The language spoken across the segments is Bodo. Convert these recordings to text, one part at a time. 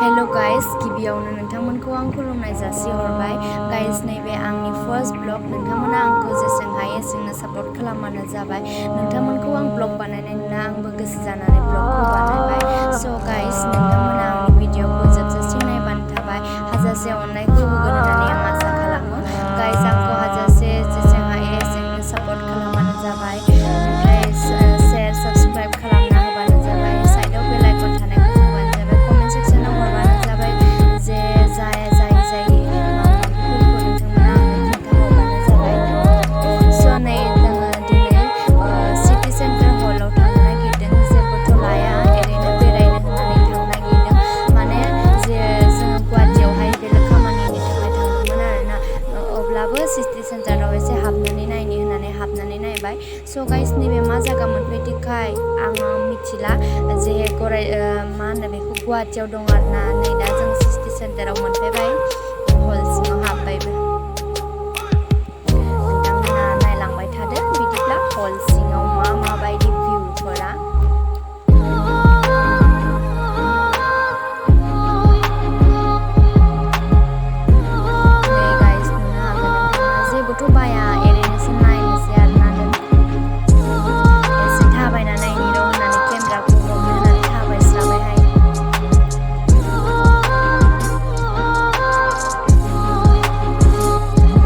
हेलो गाइस, गिबियावनो नोंथांमोनखौ आं खुलुमनाय जासिहरबाय। गाइस, नैबे आंनि फार्स्ट ब्लग। नोंथांमोना आंखौ जेसें हायो एसेंनो सापर्ट खालामबानो जाबाय। नोंथांमोनखौ आं ब्लग बानायनाय नुना आंबो गोसो जानानै ब्लगखौ बानायबाय। स' गाइस, नोंथांमोना आंनि भिडिअखौ जोबजासिम नायबानो थाबाय। हाजासे अननायखौ होगोन होननानै आं आसा खालामो। गाइस, आंखौ हाजासे जेसें हायो एसेंनो सापर्ट खालामबानो जाबाय। ओमफ्राय शेयार साबस्क्राइब खालामना होबानो जाबाय। साइडआव बेल आइकन थानायखौ होबानो जाबाय। कमेन्ट सेक्सनाव हरबानो जाबाय जे जाय माबाफोरखौ नोंथांमोना आंनो खिन्थाहरबानो जाबाय। स' नै जोङो दिनै सिटि सेन्टार हलाव थांनो नागिरदों। जेबोथ' लाया, ओरैनो बेरायनो होननानै थांनो नागिरदों। माने जे जोङो गुवाहाटियावहाय बेलेग खामानिनि थाखाय थांदोंमोन आरोना। अब्लाबो सिटि सेन्टाराव एसे हाबनानै नायनि होननानै हाबनानै नायबाय। स' गाइस, नैबे मा जायगा मोनफैदोंखाय आङो मिथिला। जे मा होनो बेखौ गुवाहाटियाव दं आरोना। नै दा जों सिटि सेन्टाराव मोनफैबाय। हल सिङाव हाबबायबो। नोंथांमोना नायलांबाय थादो बिदिब्ला हल सिङाव माबायदि भिउफोरा। नै गाइस, नुनो हागोन नोंथाङा। जेबोथ' बाया, ओरैनोसो नायनोसै आरोना। एसे थाबायना नायनि र' होननानै केमेराखौ हमनो होननानै थाबायस्राबायहाय।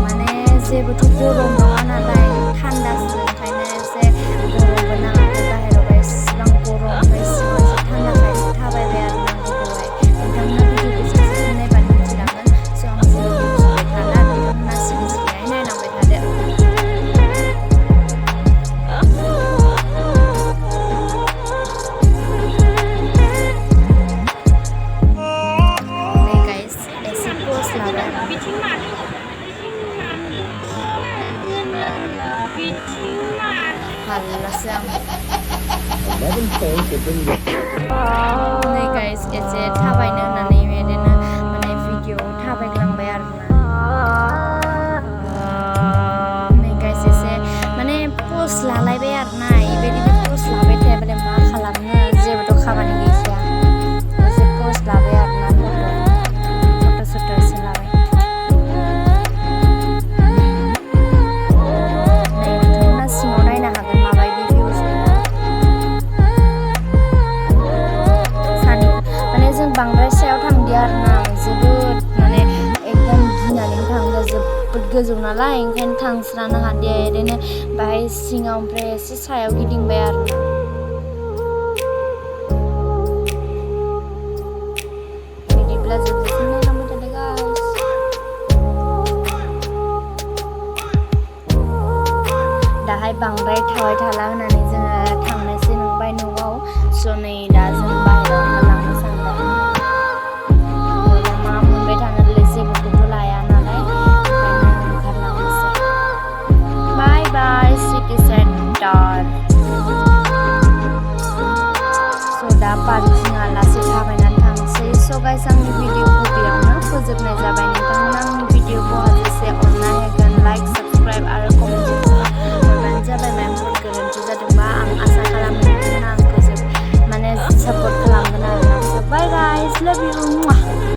माने जेबोथ' गरम नङा नालाय, थान्दासो। ओंखायनो एसे गरमबो नाङाखै बाहेरायावहाय इसिबां गरम। ओमफ्राय सिङाव एसे थान्दाखाय एसे थाबायबाय आरो ना गोबावहाय। नोंथांमोना भिडिअखौ जोबजासिम नायबानो मिथिलांगोन। स' आं जेबो बुंफिनबाय थाला, नोंथांमोना सिरि सिरिहाय नायलांबाय थादो। नै गाइस, एसे पज लाबाय आं। हाल्लासो आं। नै गाइस, एसे थाबायनो होननानै बिदिनो माने भिडिअ थाबायग्लांबाय आरोना। नै गाइस, एसे माने पज लालायबाय आरोना। बेबायदिनो पज लाबाय थायाबालाय मा खालामनो, जेबोथ' खामानि गैखाया। एसे पज लाबाय आरोना। फट' सट' एसे लाबाय। नै नोंथांमोना सिङाव नायनो हागोन माबायदि भिउसफोरा। माने जों बांद्राय सायाव थांदिया आरोना। जोबोद माने एकदम गिनानै थांदों। जोबोद गोजौ नालाय, ओंखायनो थांस्रानो हादिया। ओरैनो बाहाय सिङाव ओमफ्राय एसे सायाव गिदिंबाय आरोना। बिदिब्ला जोबजासिम नायलांबाय थादो गाइस। दाहाय बांद्राय थाबाय थाला होननानै जोङो थांनोसै नंबाय न'आव। स' नै दा जों बाहेरायाव ओंखारलांनो सानबाय। मा मोनबाय थानोलै, जेबोखौथ' लाया नालाय, ओंखायनो ओंखारलांनोसै। बाय बाय सिटि सेन्टार। स' दा पार्किंआ लासै थाबायनानै थांसै। स' गाइस, आंनि भिडिअखौ बेयावनो फोजोबनाय जाबाय। नोंथांमोना आंनि भिडिअखौ